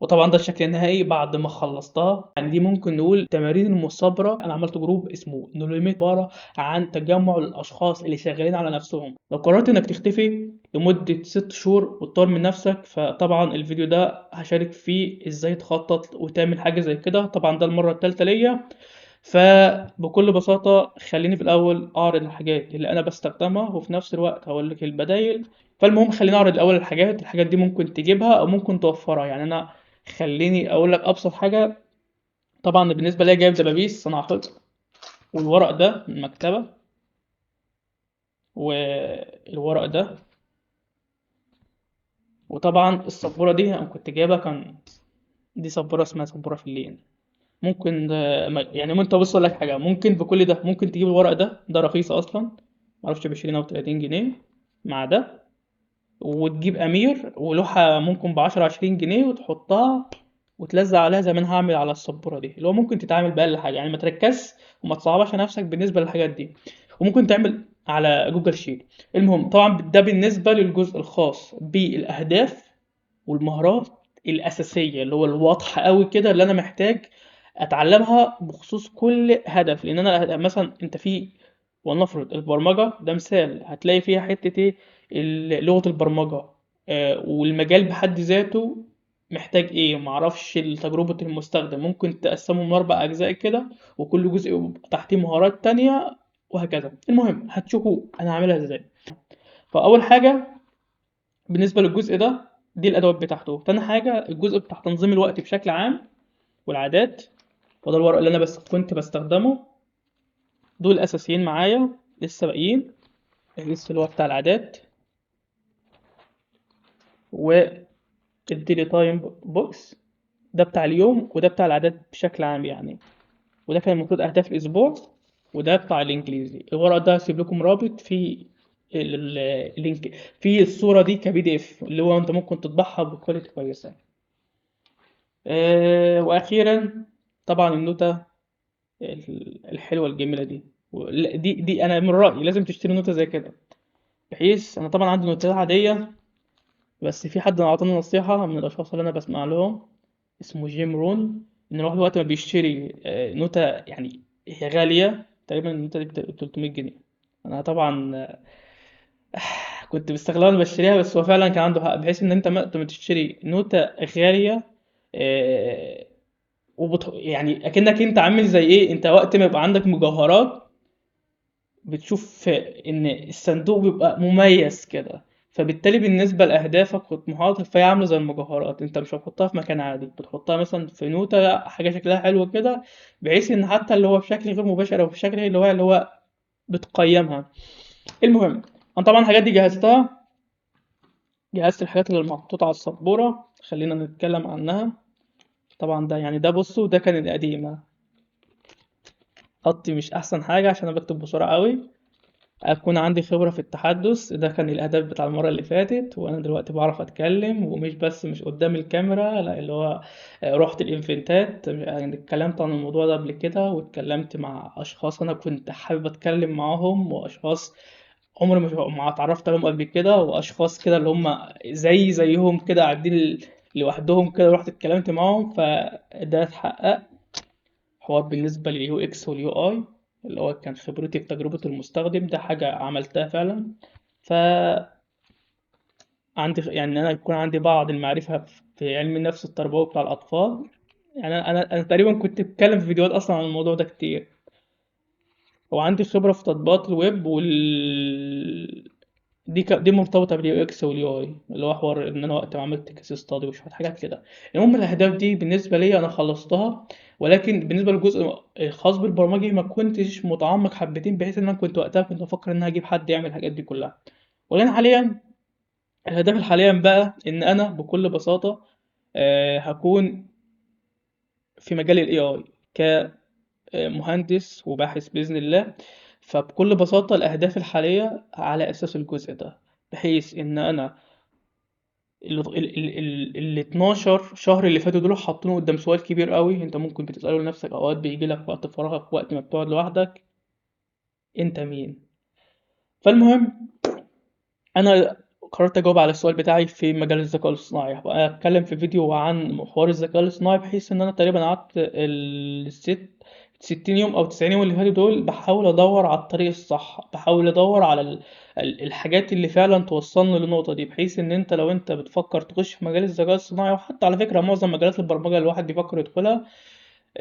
وطبعا ده الشكل النهائي بعد ما خلصتها. يعني دي ممكن نقول تمارين المثابرة. انا عملت group اسمه No Limit، عبارة عن تجمع للاشخاص اللي شغالين على نفسهم. لو قررت انك تختفي لمدة 6 شهور وتطور من نفسك، فطبعا الفيديو ده هشارك فيه ازاي تخطط وتعمل حاجة زي كده. طبعا ده المرة الثالثة ليا. فبكل بساطة خليني في الأول أعرض الحاجات اللي أنا بستخدمها، وفي نفس الوقت هقول لك البدايل. فالمهم خليني أعرض الأول الحاجات دي ممكن تجيبها أو ممكن توفرها. يعني أنا خليني أقول لك أبسط حاجة. طبعا بالنسبة ليا جايب دبابيس صنع حلو، والورق ده من المكتبة، والورق ده، وطبعا السبورة دي أنا كنت جايبها، كان دي سبورة اسمها سبورة في اللين. ممكن يعني انت بص اقول لك حاجة، ممكن بكل ده ممكن تجيب الورق ده، ده رخيص اصلا، معرفش ب20 او 30 جنيه مع ده، وتجيب امير ولوحه ممكن ب10 20 جنيه، وتحطها وتلزق عليها زي ما انا هعمل على السبوره دي، اللي هو ممكن تتعامل باقل حاجة. يعني ما تركزش وما تصعبش نفسك بالنسبة للحاجات دي، وممكن تعمل على Google Sheet. المهم طبعا ده بالنسبة للجزء الخاص بالاهداف والمهارات الاساسية اللي هو الواضحة قوي كده، اللي انا محتاج اتعلمها بخصوص كل هدف. لان انا مثلا انت في، ولنفرض البرمجة ده مثال، هتلاقي فيها حتة ايه، لغة البرمجة، والمجال بحد ذاته محتاج ايه، معرفش تجربه المستخدم. ممكن تقسمهم لاربع اجزاء كده، وكل جزء يبقى تحتيه مهارات تانية وهكذا. المهم هتشوفوا انا هعملها ازاي. فاول حاجة بالنسبة للجزء ده دي الادوات بتاعته. تاني حاجة الجزء بتاع تنظيم الوقت بشكل عام والعادات، وده الورق اللي انا بس كنت بستخدمه. دول اساسيين معايا لسه باقيين، لسه اللي هو بتاع العادات وال daily time box، ده بتاع اليوم وده بتاع العادات بشكل عام يعني، وده كان المفروض اهداف الاسبوع، وده بتاع الانجليزي. الورق ده هسيب لكم رابط في ال link في الصورة دي ك PDF، اللي هو انت ممكن تطبعها ب quality كويسة. واخيرا طبعا النوتة الحلوة الجميلة دي، دي انا من رأيي لازم تشتري نوتة زي كده، بحيث انا طبعا عندي نوتات عادية، بس في حد اعطاني نصيحة من الاشخاص اللي انا بسمع لهم اسمه جيم رون، ان الواحد وقت ما بيشتري نوتة، يعني هي غالية تقريبا النوتة دي 300 جنيه. انا طبعا كنت مستغرب وانا بشتريها، بس هو فعلا كان عنده حق، بحيث ان انت ما تشتري نوتة غالية، يعني اكنك انت عامل زي ايه، انت وقت ما يبقى عندك مجوهرات بتشوف ان الصندوق بيبقى مميز كده، فبالتالي بالنسبة لأهدافك وطموحاتك فهي عاملة زي المجوهرات، انت مش هتحطها في مكان عادي، بتحطها مثلا في نوتة حاجة شكلها حلو كده، بحيث ان حتى اللي هو بشكل غير مباشر او بشكل اللي هو بتقيمها. المهم انا طبعا الحاجات دي جهزتها، جهزت الحاجات اللي محطوطة على السبورة، خلينا نتكلم عنها. طبعا ده يعني ده بصوا ده كان القديم، خطي مش احسن حاجة عشان انا بكتب بسرعة قوي، اكون عندي خبرة في التحدث. ده كان الاداب بتاع المرة اللي فاتت، وانا دلوقتي بعرف اتكلم، ومش بس مش قدام الكاميرا، لا اللي هو رحت الايفنتات، يعني اتكلمت عن الموضوع ده قبل كده، واتكلمت مع اشخاص انا كنت حابب اتكلم معاهم، واشخاص عمري ما اتعرفت عليهم قبل كده، واشخاص كده اللي هم زيهم كده قاعدين لوحدهم كده، رحت اتكلمت معاهم، فده اتحقق. حوار بالنسبة لل UX وال UI اللي هو كان خبرتي في تجربة المستخدم، ده حاجة عملتها فعلا. ف عندي يعني أنا يكون عندي بعض المعرفة في علم النفس التربوي بتاع الأطفال، يعني أنا تقريبا كنت بتكلم في فيديوهات أصلا عن الموضوع ده كتير، وعندي خبرة في تطبيقات الويب وال دي مرتبطة بال UX وال UI، اللي هو حوار إن أنا وقت ما عملت case study وشوية حاجات كده. المهم الأهداف دي بالنسبة لي أنا خلصتها، ولكن بالنسبة للجزء الخاص بالبرمجي ما كنتش متعمق حبتين، بحيث إن أنا كنت وقتها كنت بفكر إن أنا هجيب حد يعمل الحاجات دي كلها. ولكن حاليا الهدف حاليا بقى إن أنا بكل بساطة، هكون في مجال ال AI كمهندس وباحث بإذن الله. فبكل بساطة الأهداف الحالية على أساس الجزء ده، بحيث إن أنا ال 12 شهر اللي فاتوا دول حاطينه قدام سؤال كبير قوي انت ممكن بتسأله لنفسك اوقات، بيجي لك وقت فراغك، وقت ما بتقعد لوحدك، انت مين؟ فالمهم انا قررت اجاوب على السؤال بتاعي في مجال الذكاء الاصطناعي. هبقى اتكلم في فيديو عن محور الذكاء الاصطناعي، بحيث ان انا تقريبا قعدت 60 يوم او 90 يوم اللي فاتوا دول بحاول ادور على الطريق الصح، بحاول ادور على الحاجات اللي فعلا توصلني للنقطة دي، بحيث ان انت لو انت بتفكر تخش في مجال الذكاء الاصطناعي، وحتى على فكرة معظم مجالات البرمجة اللي الواحد بيفكر يدخلها،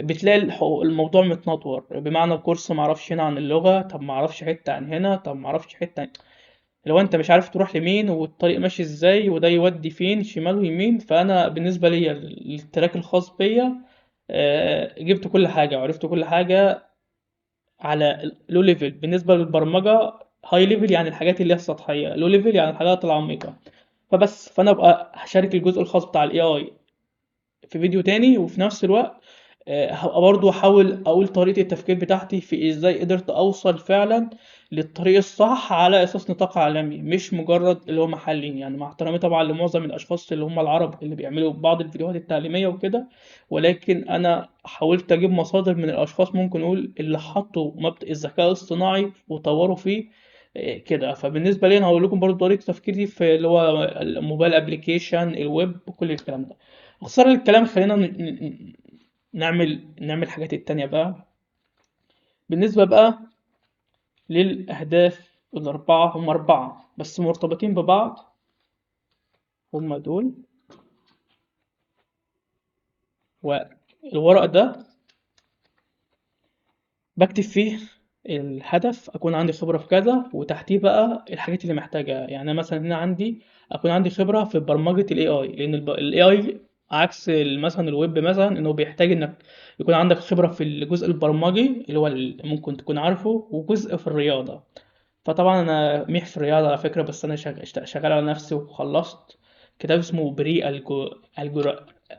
بتلاقي الموضوع متنطور، بمعنى الكورس معرفش هنا عن اللغة، طب معرفش حتة عن هنا، طب معرفش حتة عن... لو انت مش عارف تروح لمين والطريق ماشي ازاي وده يودي فين شمال ويمين. فانا بالنسبة لي ال track الخاص بيا، جبت كل حاجة وعرفت كل حاجة على low level بالنسبة للبرمجه، high level يعني الحاجات اللي هي السطحية، low level يعني الحاجات العميقة. فانا ابقى هشارك الجزء الخاص بتاع ال AI في فيديو تاني، وفي نفس الوقت هبقى برضو احاول اقول طريقة التفكير بتاعتي في ازاي قدرت اوصل فعلا للطريق الصح على اساس نطاق عالمي، مش مجرد اللي هو محلي. يعني مع احترامي طبعا لمعظم الاشخاص اللي هم العرب اللي بيعملوا بعض الفيديوهات التعليمية وكده، ولكن انا حاولت اجيب مصادر من الاشخاص ممكن نقول اللي حطوا مبدأ الذكاء الاصطناعي وطوروا فيه كده. فبالنسبة لي انا هقول لكم برضو طريقة تفكيري في اللي هو ال mobile application، ال web، كل الكلام ده. اختصار الكلام خلينا نعمل الحاجات التانية بقى. بالنسبة بقى للأهداف الأربعة، هم أربعة بس مرتبطين ببعض، هم دول. والورق ده بكتب فيه الهدف، أكون عندي خبرة في كذا، وتحتيه بقى الحاجات اللي محتاجها. يعني مثلا هنا عندي أكون عندي خبرة في برمجة ال AI، لأن ال AI عكس مثلا الويب مثلا، إنه بيحتاج إنك يكون عندك خبرة في الجزء البرمجي اللي هو ممكن تكون عارفه، وجزء في الرياضة. فطبعا أنا ميح في الرياضة على فكرة، بس أنا شغال على نفسي وخلصت كتاب اسمه pre algo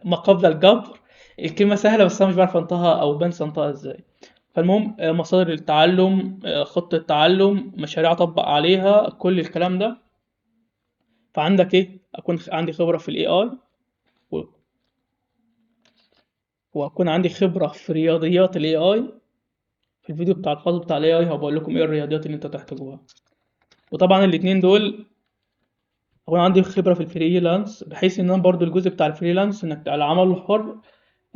ما قبل الجبر. الكلمة سهلة بس أنا مش بعرف أنطقها أو بنسى أنطقها إزاي. فالمهم، مصادر التعلم، خطة تعلم، مشاريع أطبق عليها، كل الكلام ده. فعندك إيه؟ أكون عندي خبرة في ال AI، وأكون عندي خبرة في رياضيات ال AI. في الفيديو بتاع الخاص بتاع ال AI هبقول لكم إيه الرياضيات اللي أنت تحتاجوها. وطبعا الاتنين دول أكون عندي خبرة في ال freelance، بحيث إن أنا برضو الجزء بتاع ال freelance إنك العمل الحر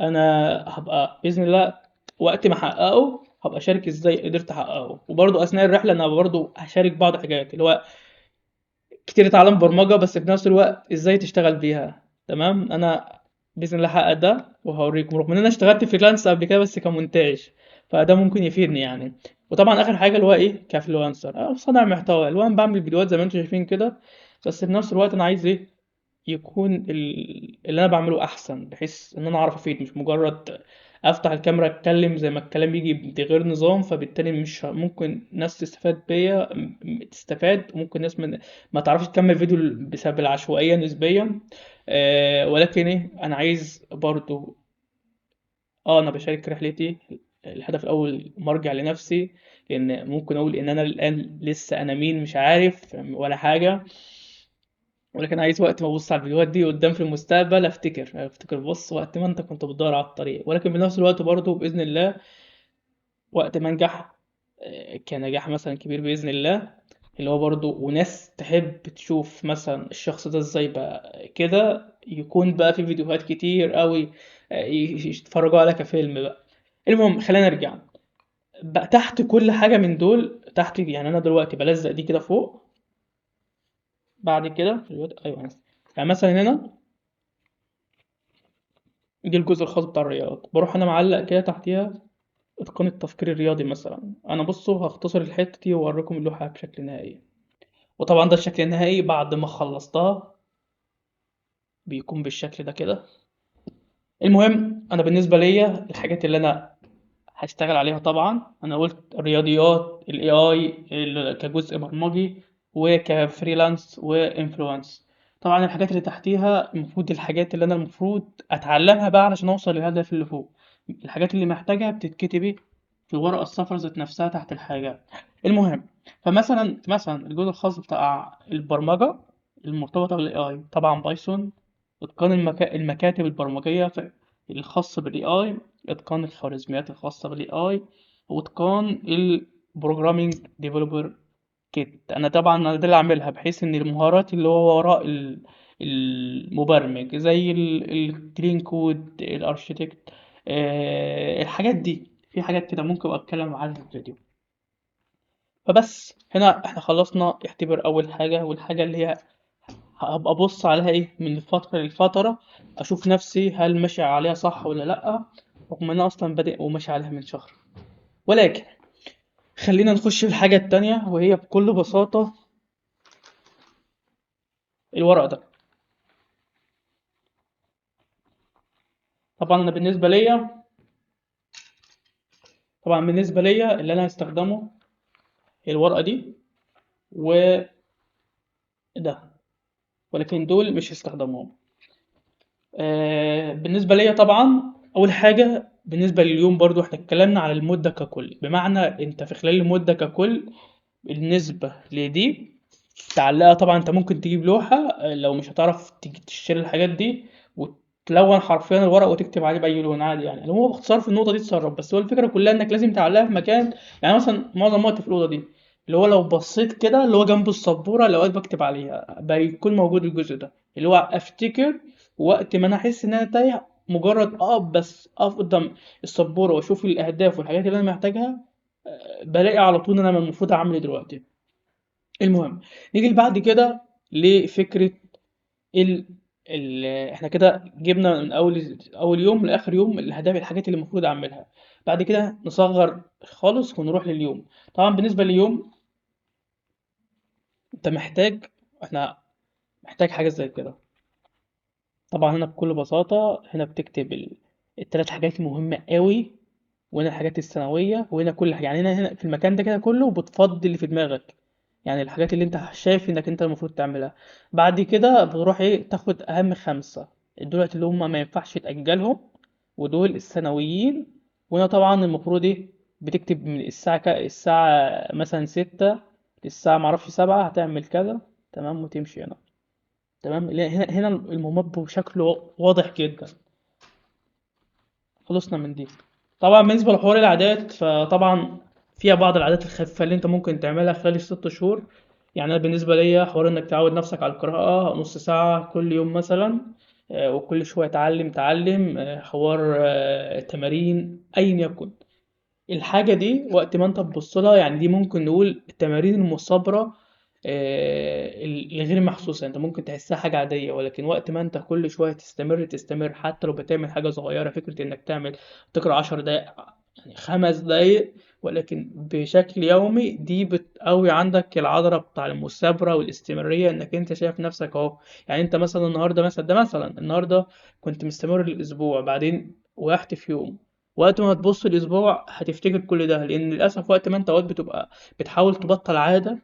أنا هبقى بإذن الله وقت ما أحققه هبقى أشارك إزاي قدرت أحققه. وبرضو أثناء الرحلة أنا برضو هشارك بعض حاجات اللي هو كتير اتعلم برمجة، بس في نفس الوقت إزاي تشتغل بيها. تمام، أنا بإذن الله هحقق ده وهوريكم، رغم إن أنا اشتغلت freelance قبل كده بس كمونتاج، فده ممكن يفيدني يعني. وطبعا آخر حاجة اللي هو إيه، ك influencer أو صانع محتوى، اللي هو أنا بعمل فيديوهات زي ما أنتم شايفين كده، بس في نفس الوقت أنا عايز إيه، يكون اللي أنا بعمله أحسن، بحيث إن أنا أعرف أفيد، مش مجرد أفتح الكاميرا أتكلم زي ما الكلام يجي بغير نظام، فبالتالي مش ممكن ناس تستفاد بيا، تستفاد، وممكن ناس ما تعرفش تكمل فيديو بسبب العشوائية نسبيا. ولكن إيه، أنا عايز برضو، أنا بشارك رحلتي. الهدف الأول مرجع لنفسي، لأن ممكن أقول إن أنا الآن لسه أنا مين مش عارف ولا حاجة، ولكن عايز وقت ما ابص على الفيديوهات دي قدام في المستقبل افتكر بص وقت ما انت كنت بتدور على الطريق. ولكن في نفس الوقت برضو باذن الله وقت ما انجح، كنجاح مثلا كبير باذن الله، اللي هو برضو وناس تحب تشوف مثلا الشخص ده ازاي بقى كده، يكون بقى في فيديوهات كتير قوي، يتفرجوا عليها كفيلم بقى. المهم خلينا نرجع بقى تحت كل حاجة من دول، تحت يعني انا دلوقتي بلزق دي كده فوق، بعد كده ايوه يعني مثلا هنا دي الجزء الخاص بتاع الرياض، بروح انا معلق كده تحتيها اتقان التفكير الرياضي مثلا. انا بصوا هختصر الحتة دي واوريكم اللوحة بشكل نهائي. وطبعا ده الشكل النهائي بعد ما خلصتها بيكون بالشكل ده كده. المهم انا بالنسبة ليا الحاجات اللي انا هشتغل عليها، طبعا انا قلت الرياضيات، ال AI كجزء برمجي، وك freelance و influence. طبعا الحاجات اللي تحتيها المفروض الحاجات اللي انا المفروض اتعلمها بقى علشان اوصل للهدف اللي فوق، الحاجات اللي محتاجها بتتكتب في الورقة الصفراء ذات نفسها تحت الحاجة. المهم فمثلا الجزء الخاص بتاع البرمجة المرتبطة بال AI، طبعا Python، اتقان المكاتب البرمجيه الخاصة بال AI، اتقان الخوارزميات الخاصة بال AI، واتقان ال programming developer kit. انا طبعا انا ده اللي عاملها بحيث ان المهارات اللي هو وراء المبرمج زي الكلين كود، الارشيتكت، الحاجات دي، في حاجات كده ممكن أبقى اتكلم عنها في الفيديو. فبس هنا احنا خلصنا اعتبر اول حاجة، والحاجة اللي هي هبقى ابص عليها ايه من فترة لفترة، اشوف نفسي هل ماشي عليها صح ولا لا، رغم ان انا اصلا بادئ وماشي عليها من شهر. ولكن خلينا نخش في الحاجة التانية، وهي بكل بساطة الورق ده. طبعا انا بالنسبة ليا، طبعا بالنسبة ليا اللي انا هستخدمه الورقة دي وده، ولكن دول مش هستخدمهم. بالنسبة ليا طبعا أول حاجة بالنسبة لليوم، برضو احنا اتكلمنا على المدة ككل، بمعنى انت في خلال المدة ككل بالنسبة لدي تعلقها. طبعا انت ممكن تجيب لوحة، لو مش هتعرف تشتري الحاجات دي، وتلون حرفيا الورق وتكتب عليه بأي لون عادي. هو باختصار في النقطة دي تتصرف، بس هو الفكرة كلها انك لازم تعلقها في مكان. مثلا معظم وقت في الأوضة دي، اللي هو لو بصيت كده اللي هو جنب السبورة اللي اوقات بكتب عليها بيكون موجود الجزء ده، اللي هو افتكر وقت ما انا احس ان انا تايه، مجرد اقف بس اقف قدام السبورة واشوف الاهداف والحاجات اللي انا محتاجها، بلاقي على طول ان انا المفروض اعمل ايه دلوقتي. المهم نيجي بعد كده لفكرة احنا كده جبنا من اول يوم لاخر يوم الاهداف، الحاجات اللي المفروض اعملها. بعد كده نصغر خالص ونروح لليوم. طبعا بالنسبة لليوم انت محتاج، احنا محتاج حاجة زي كده. طبعا هنا بكل بساطة هنا بتكتب التلات حاجات المهمة قوي، وهنا الحاجات الثانوية، وهنا كل حاجة. هنا في المكان ده كده كله بتفضي اللي في دماغك، الحاجات اللي انت شايف انك انت المفروض تعملها. بعد كده بتروح تاخد اهم 5 دولت اللي هم ما ينفعش تأجلهم، ودول الثانويين. وهنا طبعا المفروض بتكتب من الساعة مثلا 6 للساعة معرفش 7 هتعمل كذا، تمام، وتمشي هنا. تمام. لا، هنا المهمات بشكل واضح جدا. خلصنا من دي. طبعا بالنسبة لحوار العادات، فطبعا فيها بعض العادات الخفيفة اللي انت ممكن تعملها خلال الست شهور. انا بالنسبة ليا حوار انك تعود نفسك على القراءة نص ساعة كل يوم مثلا، وكل شوية تعلم، حوار، تمارين ايا يكن الحاجة دي وقت ما انت تبص لها. دي ممكن نقول التمارين المثابرة، الغير محسوسة، انت ممكن تحسها حاجة عادية، ولكن وقت ما انت كل شوية تستمر حتى لو بتعمل حاجة صغيرة. فكرة انك تقرأ 10 دقايق، 5 دقايق، ولكن بشكل يومي، دي بتقوي عندك العضلة بتاع المثابرة والاستمرارية، انك انت شايف نفسك اهو. انت مثلا النهاردة مثلا، ده مثلا النهاردة كنت مستمر الاسبوع، بعدين وقعت في يوم، وقت ما هتبص الاسبوع هتفتكر كل ده، لان للاسف وقت ما انت اوقات بتبقى بتحاول تبطل عادة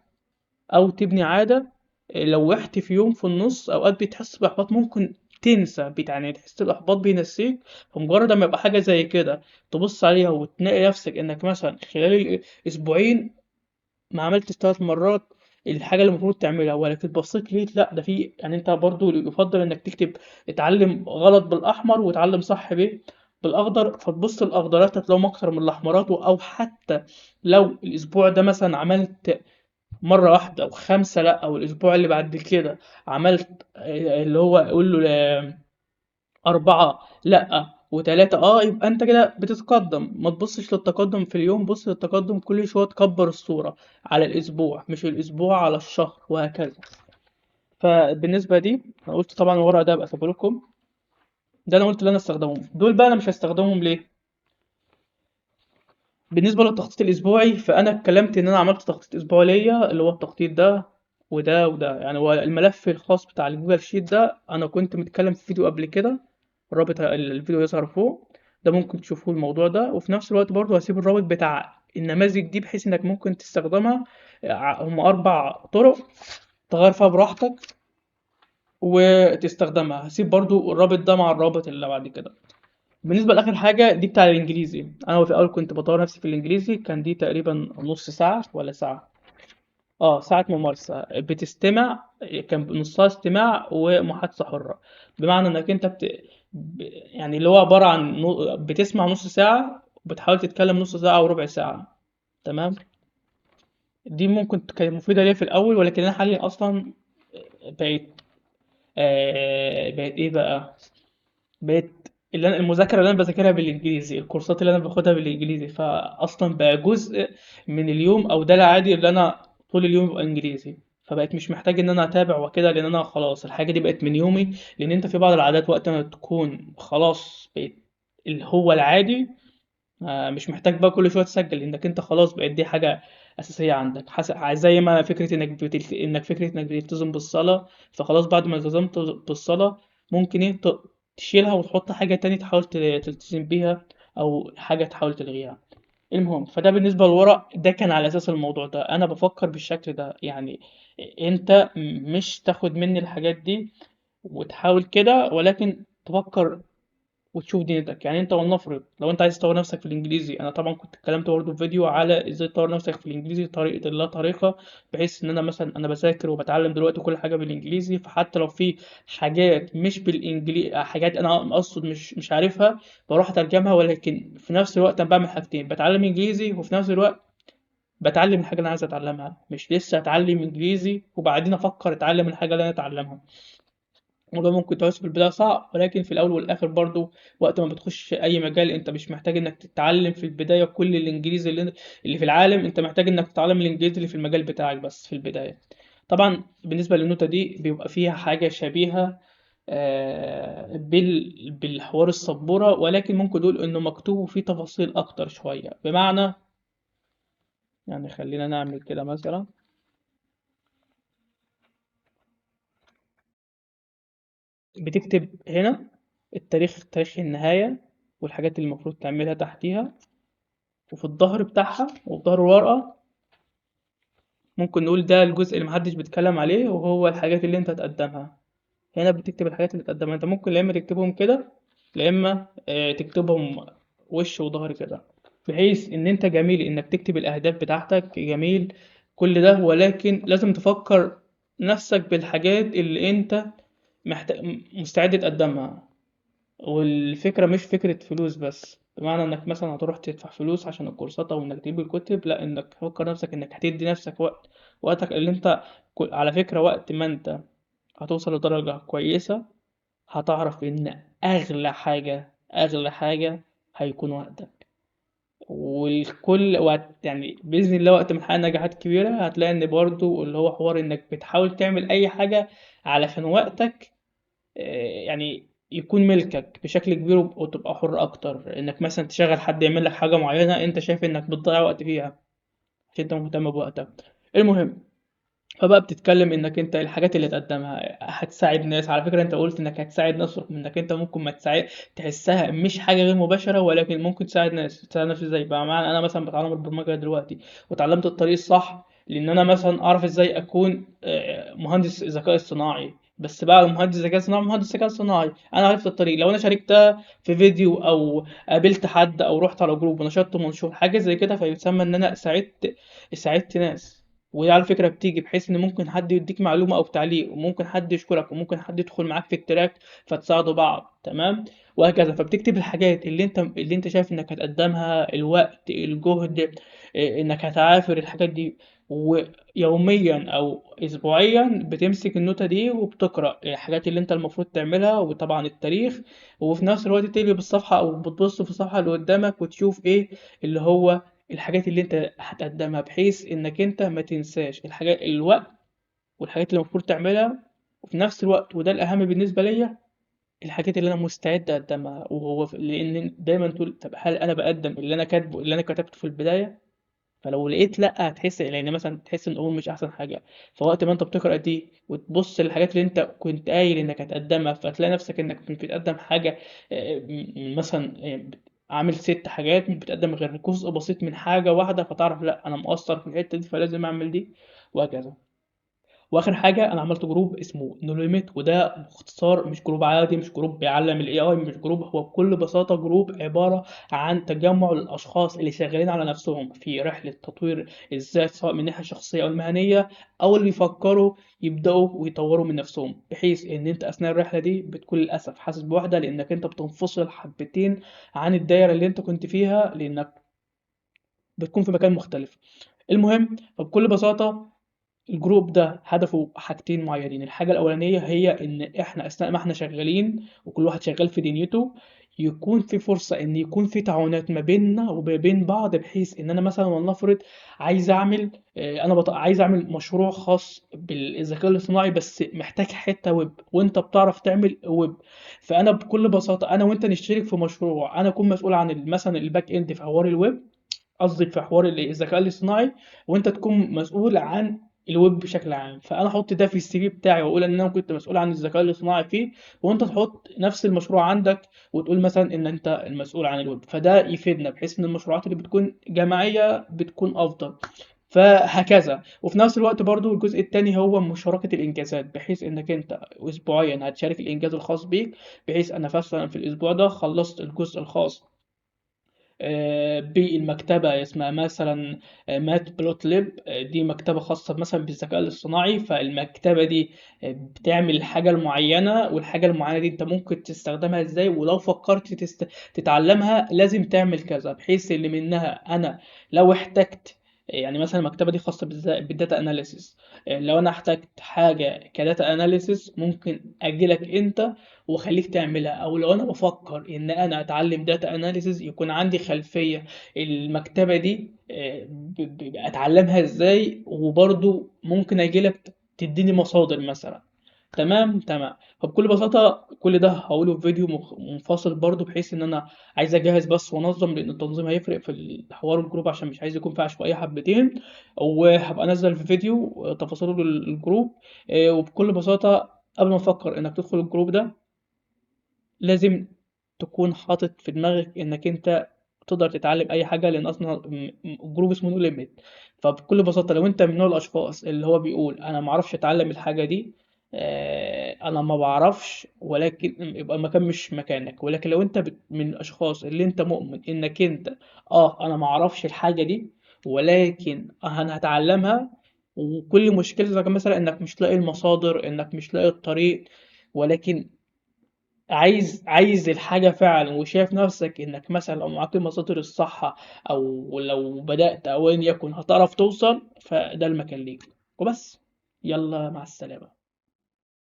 او تبني عادة، لو وقعت في يوم في النص اوقات بتحس باحباط، ممكن تنسى، تحس الاحباط بينسيك. فمجرد ما يبقى حاجة زي كده تبص عليها وتلاقي نفسك انك مثلا خلال الاسبوعين ما عملتش 3 مرات الحاجة اللي المفروض تعملها، ولكن بصيت لقيت لا ده في، انت برضو يفضل انك تكتب اتعلم غلط بالاحمر وتعلم صح بالاخضر، فتبص الاخضرات هتلاقيهم اكتر من الاحمرات. او حتى لو الاسبوع ده مثلا عملت مرة واحدة و5 لا، او الاسبوع اللي بعد كده عملت اللي هو قول له 4 لا و3 يبقى انت كده بتتقدم. ما تبصش للتقدم في اليوم، بص للتقدم كل شوية، تكبر الصورة على الأسبوع، مش الأسبوع على الشهر، وهكذا. فبالنسبة دي أنا قلت طبعا الورق ده أبقى أسيبه لكم، ده أنا قلت اللي أنا استخدمهم. دول بقى أنا مش هستخدمهم ليه؟ بالنسبة للتخطيط الأسبوعي، فأنا اتكلمت إن أنا عملت تخطيط أسبوعي ليا، اللي هو التخطيط ده وده وده، هو الملف الخاص بتاع الجوجل شيت ده أنا كنت متكلم في فيديو قبل كده، الرابط الفيديو يظهر فوق ده ممكن تشوفوه الموضوع ده. وفي نفس الوقت برضو هسيب الرابط بتاع النماذج دي بحيث إنك ممكن تستخدمها، هم 4 طرق تغير فيها براحتك وتستخدمها. هسيب برضو الرابط ده مع الرابط اللي بعد كده. بالنسبة لآخر حاجة دي بتاع الإنجليزي، أنا في الأول كنت بطور نفسي في الإنجليزي، كان دي تقريبا نص ساعة ولا ساعة، ساعة ممارسة، بتستمع، كان نصها استماع ومحادثة حرة، بمعنى إنك أنت يعني اللي هو عبارة عن بتسمع نص ساعة وبتحاول تتكلم نص ساعة أو ربع ساعة، تمام. دي ممكن كانت مفيدة ليا في الأول، ولكن أنا حاليا أصلا بقيت بقيت إيه بقى، بقيت اللي أنا المذاكرة اللي أنا بذاكرها بالإنجليزي، الكورسات اللي أنا باخدها بالإنجليزي، فأصلا بقى جزء من اليوم، أو ده العادي اللي أنا طول اليوم بيبقى إنجليزي. فبقيت مش محتاج إن أنا أتابع وكده، لأن أنا خلاص الحاجة دي بقت من يومي. لأن أنت في بعض العادات وقت ما تكون خلاص بقيت اللي هو العادي، مش محتاج بقى كل شوية تسجل، لانك انت خلاص بقت دي حاجة اساسية عندك. زي ما فكرة انك انك فكرة انك بتلتزم بالصلاه، فخلاص بعد ما التزمت بالصلاة ممكن ايه تشيلها وتحط حاجة تانية تحاول تلتزم بيها، او حاجة تحاول تلغيها. المهم فده بالنسبة للورق، ده كان على اساس الموضوع ده انا بفكر بالشكل ده يعني. انت مش تاخد مني الحاجات دي وتحاول كده، ولكن تفكر وتشوف دنيتك. يعني انت ولنفرض لو انت عايز تطور نفسك في الانجليزي، انا طبعا كنت اتكلمت برضه في فيديو على ازاي تطور نفسك في الانجليزي طريقه اللا طريقه، بحيث ان انا مثلا انا بذاكر وبتعلم دلوقتي كل حاجة بالانجليزي، فحتى لو في حاجات مش بالانجليزي، حاجات انا اقصد مش عارفها، بروح اترجمها، ولكن في نفس الوقت انا بعمل حاجتين: بتعلم انجليزي وفي نفس الوقت بتعلم الحاجة اللي انا عايز اتعلمها، مش لسه اتعلم انجليزي وبعدين افكر اتعلم الحاجة اللي انا اتعلمها. الموضوع ممكن تحس في البداية صعب، ولكن في الأول والآخر برضو وقت ما بتخش أي مجال أنت مش محتاج إنك تتعلم في البداية كل الإنجليزي اللي في العالم، أنت محتاج إنك تتعلم الإنجليزي اللي في المجال بتاعك بس في البداية. طبعا بالنسبة للنوتة دي بيبقى فيها حاجة شبيهة بالحوار السبورة، ولكن ممكن نقول إنه مكتوب وفيه تفاصيل أكتر شوية. بمعنى يعني خلينا نعمل كده مثلا، بتكتب هنا التاريخ، تاريخ النهاية، والحاجات اللي المفروض تعملها تحتيها، وفي الظهر بتاعها وفي ظهر الورقة ممكن نقول ده الجزء اللي محدش بيتكلم عليه، وهو الحاجات اللي انت هتقدمها. هنا بتكتب الحاجات اللي تقدمها، انت ممكن يا اما تكتبهم كده، يا اما تكتبهم وش وظهر كده، بحيث ان انت جميل انك تكتب الاهداف بتاعتك، جميل كل ده، ولكن لازم تفكر نفسك بالحاجات اللي انت مستعد تقدمها. والفكرة مش فكرة فلوس بس، بمعنى انك مثلا هتروح تدفع فلوس عشان الكورسات او انك تجيب الكتب، لا، انك تفكر نفسك انك هتدي نفسك وقت، وقتك اللي انت على فكرة وقت ما انت هتوصل لدرجة كويسة هتعرف ان اغلى حاجة، اغلى حاجة هيكون وقتك. والكل وقت يعني بإذن الله وقت ما تحقق نجاحات كبيرة هتلاقي ان برضو اللي هو حوار انك بتحاول تعمل اي حاجة علشان وقتك يعني يكون ملكك بشكل كبير، وتبقى حر اكتر، انك مثلا تشغل حد يعمل لك حاجة معينة انت شايف انك بتضيع وقت فيها عشان انت مهتم بوقتك. المهم فبقى بتتكلم انك انت الحاجات اللي تقدمها هتساعد ناس. على فكرة انت قلت انك هتساعد ناس، رغم انك انت ممكن ما تساعد، تحسها مش حاجة غير مباشرة، ولكن ممكن تساعد ناس. تساعد ناس ازاي بقى؟ معنى انا مثلا بتعلم البرمجة دلوقتي وتعلمت الطريق الصح، لان انا مثلا اعرف ازاي اكون مهندس ذكاء اصطناعي، بس بقى مهندس ذكاء اصطناعي، مهندس ذكاء اصطناعي انا عرفت الطريق. لو انا شاركتها في فيديو او قابلت حد او رحت على group ونشرت منشور حاجة زي كده، فيسمى ان انا ساعدت ناس. ودي على فكرة بتيجي بحيث إن ممكن حد يديك معلومة أو تعليق، وممكن حد يشكرك، وممكن حد يدخل معاك في ال track فتساعدوا بعض، تمام، وهكذا. فبتكتب الحاجات اللي انت شايف انك هتقدمها، الوقت، الجهد، انك هتعافر الحاجات دي. ويوميا او اسبوعيا بتمسك النوتة دي وبتقرأ الحاجات اللي انت المفروض تعملها، وطبعا التاريخ، وفي نفس الوقت تقلب الصفحة او بتبص في الصفحة اللي قدامك وتشوف ايه اللي هو الحاجات اللي انت هتقدمها، بحيث انك انت ما تنساش الحاجات، الوقت والحاجات اللي المفروض تعملها، وفي نفس الوقت وده الاهم بالنسبة ليا الحاجات اللي انا مستعد اقدمها. وهو لان دايما تقول طب هل انا بقدم اللي انا كاتبه، اللي انا كتبته في البداية؟ فلو لقيت لا، هتحس لان مثلا تحس ان الامور مش احسن حاجة. فوقت ما انت بتقرا دي وتبص للحاجات اللي انت كنت قايل انك هتقدمها، فتلاقي نفسك انك مش بتقدم حاجة، مثلا عامل 6 حاجات مش بتقدم غير جزء بسيط من حاجة واحدة، فتعرف لا انا مقصر في الحتة دي فلازم اعمل دي، وهكذا. واخر حاجة انا عملت group اسمه No Limit، وده باختصار مش group عادي، مش group بيعلم ال AI، مش group، هو بكل بساطة group عبارة عن تجمع للاشخاص اللي شغالين على نفسهم في رحله تطوير الذات، سواء من ناحية شخصية او المهنية، او اللي بيفكروا يبداوا ويطوروا من نفسهم، بحيث ان انت اثناء الرحلة دي بتكون للاسف حاسس بوحده، لانك انت بتنفصل حبتين عن الدايرة اللي انت كنت فيها، لانك بتكون في مكان مختلف. المهم فبكل بساطة ال group ده هدفه حاجتين معينين. الحاجة الأولانية هي إن إحنا أثناء ما إحنا شغالين وكل واحد شغال في دنيته، يكون في فرصة إن يكون في تعاونات ما بيننا وما بين بعض، بحيث إن أنا مثلا ولنفرض عايز أعمل عايز أعمل مشروع خاص بالذكاء الاصطناعي، بس محتاج حتة ويب، وأنت بتعرف تعمل ويب. فأنا بكل بساطة أنا وأنت نشترك في مشروع، أنا أكون مسؤول عن مثلا ال back end في حوار الويب، قصدي في حوار الذكاء الاصطناعي، وانت تكون مسؤول عن الويب بشكل عام. فانا احط ده في ال CV بتاعي واقول ان انا كنت مسؤول عن الذكاء الاصطناعي فيه، وانت تحط نفس المشروع عندك وتقول مثلا ان انت المسؤول عن الويب. فده يفيدنا بحيث ان المشروعات اللي بتكون جماعية بتكون افضل، فهكذا. وفي نفس الوقت برضو الجزء الثاني هو مشاركة الإنجازات، بحيث إنك أنت أسبوعيا هتشارك الإنجاز الخاص بيك، بحيث أنا مثلا في الأسبوع ده خلصت الجزء الخاص بالمكتبة اسمها مثلا matplotlib، دي مكتبة خاصة مثلا بالذكاء الاصطناعي. فالمكتبة دي بتعمل الحاجة المعينة، والحاجة المعينة دي انت ممكن تستخدمها ازاي، ولو فكرت تتعلمها لازم تعمل كذا، بحيث اللي منها انا لو احتجت، يعني مثلا المكتبة دي خاصة بال data analysis، لو انا احتجت حاجة ك data analysis ممكن اجيلك انت واخليك تعملها، او لو انا بفكر ان انا اتعلم data analysis يكون عندي خلفية المكتبة دي اتعلمها ازاي، وبرضو ممكن اجيلك تديني مصادر مثلا. تمام تمام. فبكل بساطة كل ده هقوله في فيديو منفصل برضو، بحيث ان انا عايز اجهز بس وانظم، لان التنظيم هيفرق في الحوار ال group عشان مش عايز يكون فيه عشوائية حبتين. وهبقى انزل في فيديو تفاصيله لل group. وبكل بساطة قبل ما تفكر انك تدخل ال group ده لازم تكون حاطط في دماغك انك انت تقدر تتعلم اي حاجه، لان اصلا ال group اسمه no limit. فبكل بساطه لو انت من نوع الاشخاص اللي هو بيقول انا ما اعرفش اتعلم الحاجه دي، انا ما بعرفش، ولكن يبقى المكان مش مكانك. ولكن لو انت من الاشخاص اللي انت مؤمن انك انت انا ما اعرفش الحاجه دي ولكن انا هتعلمها، وكل مشكلتك مثلا انك مش لاقي المصادر، انك مش لاقي الطريق، ولكن عايز الحاجة فعلا، وشايف نفسك انك مثلا لو معاك المصادر الصح او لو بدأت او ان يكن هتعرف توصل، فده المكان ليك. وبس، يلا مع السلامة.